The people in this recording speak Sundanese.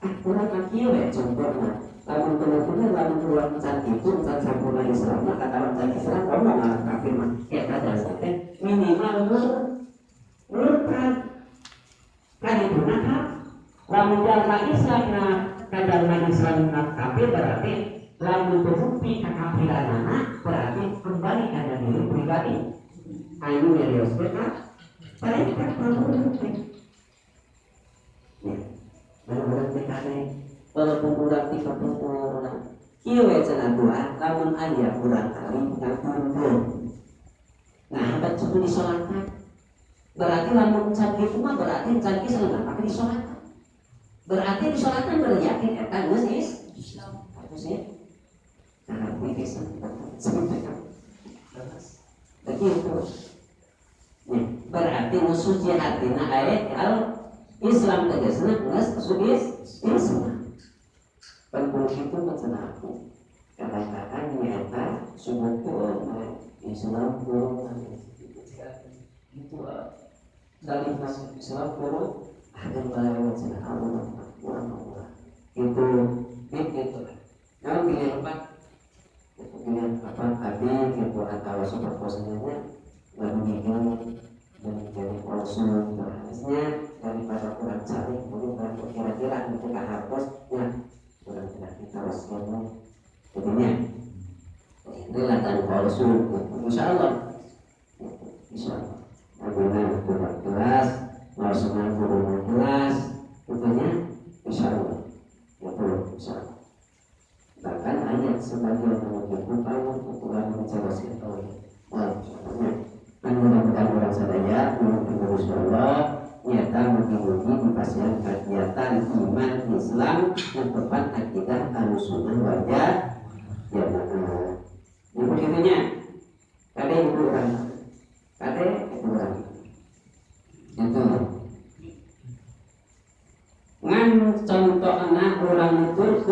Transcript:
Ah, urang mah kieu we contohna. Lamun bener-bener lamun urang can itu can sampurna Islam mah, kata can Islam, kamu malah kafir mah eta dasar teh minimal murtad kan itu. Nah, lamun jalma Islam na kajalma Islam na kafir, berarti lamun terbukti kekafiranana berarti kembali pada diri pribadi anu nyarioskeun ka tarekat teh. Ya, bener-bener teh kade walaupun urang ti kapungkur kieu we cenah doa, lamun aya urang alim ngaturkeun, nah hebat cukup disolatan, berarti lamun can kitu mah berarti can Islam maka disolatan, berarti disolatan berarti yakin eta geus is Islam. Harus ya, nah pisan sampai begitu ya, berarti nu suci hatina ayat al Islam, tegasna geus suci Islam. Pan kudu kitu mah cenah, aku kadang-kadang nyata subuh Islam kurang itu dalih masuk Islam kurang ada balai cenah, Allah kurang Allah itu gitu. Nah, pilihan apa itu, pilihan apa abi gitu atau superposnya lebih dan jadi konsul harusnya daripada kurang cari mungkin kurang kira-kira gitu ke hartos ya, kurang tidak kita harus jadinya ini latihan konsul gitu. Insya Allah, insya Allah Nabuna kurang kelas mau senang kurang kelas tentunya, insya Allah itu, insya Allah. Bahkan ayat sebagian itu tahu ukuran bicara tahu. Wah, kan mudah-mudahan urang sadaya menurut Allah nyata mugi-mugi di pasien kegiatan iman Islam yang tepat akidah Ahlussunnah wal Jamaah. Ibu gitunya. Kade ibu orang. Kade ibu orang. Itu. Ngan contohna urang nuturkeun.